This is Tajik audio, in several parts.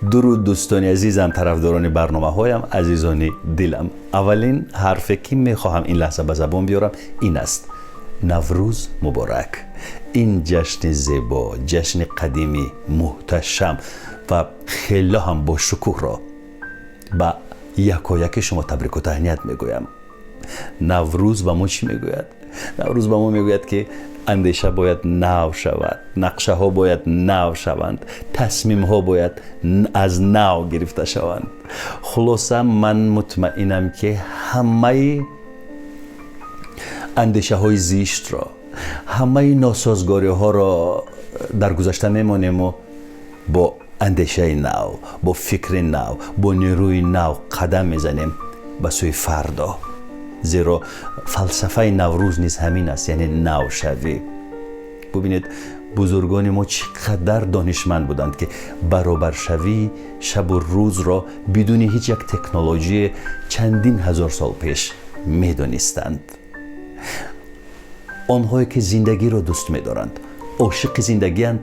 Дуруд, дӯстони азизам, тарафдорони барномаҳоям, азизони дилам. Аввалин ҳарфе, ки мехоҳам ин лаҳза ба забон биёрам, ин аст: Наврӯз муборак! Ин ҷашни зебо, ҷашни қадимӣ, муҳташам ва хело ҳам бошукӯҳро ба якояки шумо табрику таҳният мегӯям. Наврӯз ба мо чӣ мегӯяд? Наврӯз ба мо мегӯяд, ки андеша бояд нав шавад, нақшаҳо бояд нав шаванд, тасмимҳо бояд аз нав гирифта шаванд. Хулоса, ман мутмаинам, ки ҳамаи андешаҳои зиштро, ҳамаи носозгориҳоро дар гузашта мемонему бо андешаи нав, бо фикри нав, бо нерӯи нав қадам мезанем ба сӯи фардо, зеро фалсафаи Наврӯз низ ҳамин аст, яъне навшавӣ. Бубинед, бузургони мо чӣ қадар донишманд буданд, ки баробаршавии шабу рӯзро бидуни ҳеҷ як технология чандин ҳазор сол пеш медонистанд. Онҳое ки зиндагиро дӯст медоранд, ошиқи зиндагианд,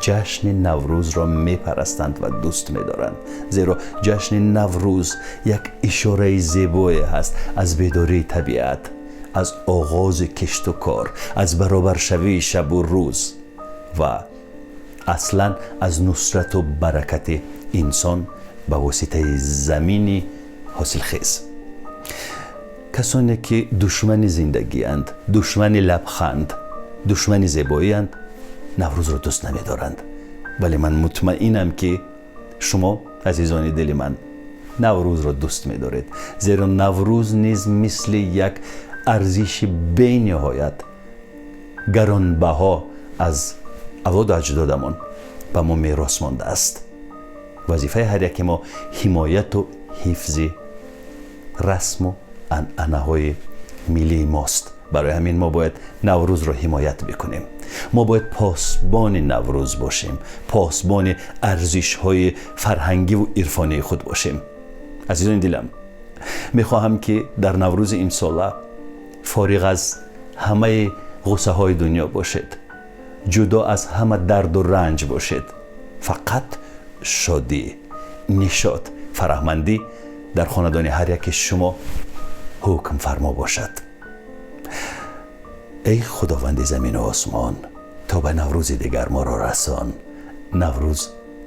ҷашни Наврӯзро мепарастанд ва дӯст медоранд, зеро ҷашни Наврӯз як ишораи зебое ҳаст аз бедории табиат, аз оғози кишту кор, аз баробаршавии шабу рӯз ва аслан аз нусрату баракати инсон ба воситаи замини ҳосилхез. Касоне ки душмани зиндагианд, душмани лабханд, душмани зебоианд, Наврӯзро дӯст намедоранд. Вале ман мутмаинам, ки шумо, азизони дили ман, Наврӯзро дӯст медоред, зеро Наврӯз низ мисли як арзиши бениҳоят гаронбаҳо аз авлоду аҷдодамон ба мо мерос мондааст. Вазифаи ҳар яке мо ҳимояту ҳифзи расму анъанаҳои миллии мост. Барои ҳамин мо бояд Наврӯзро ҳимоят бикунем, мо бояд посбони Наврӯз бошем, посбони арзишҳои фарҳангиву ирфонии худ бошем. Азизони дилам, мехоҳам, ки дар Наврӯзи имсола фориғ аз ҳамаи ғуссаҳои дунё бошед, ҷудо аз ҳама дарду ранҷ бошед, фақат шодӣ, нишот, фараҳмандӣ дар хонадони ҳар яке шумо ҳукмфармо бошад. Эй Худованди замину осмон, то ба Наврӯзи дигар моро расон. Наврӯз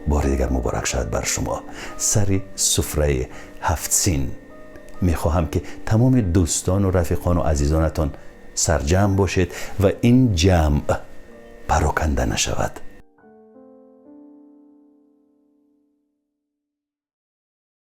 бори дигар муборак шавад бар шумо. Сари суфраи ҳафтсин мехоҳам, ки тамоми дӯстону рафиқону азизонатон сарҷамъ бошед ва ин ҷамъ пароканда нашавад.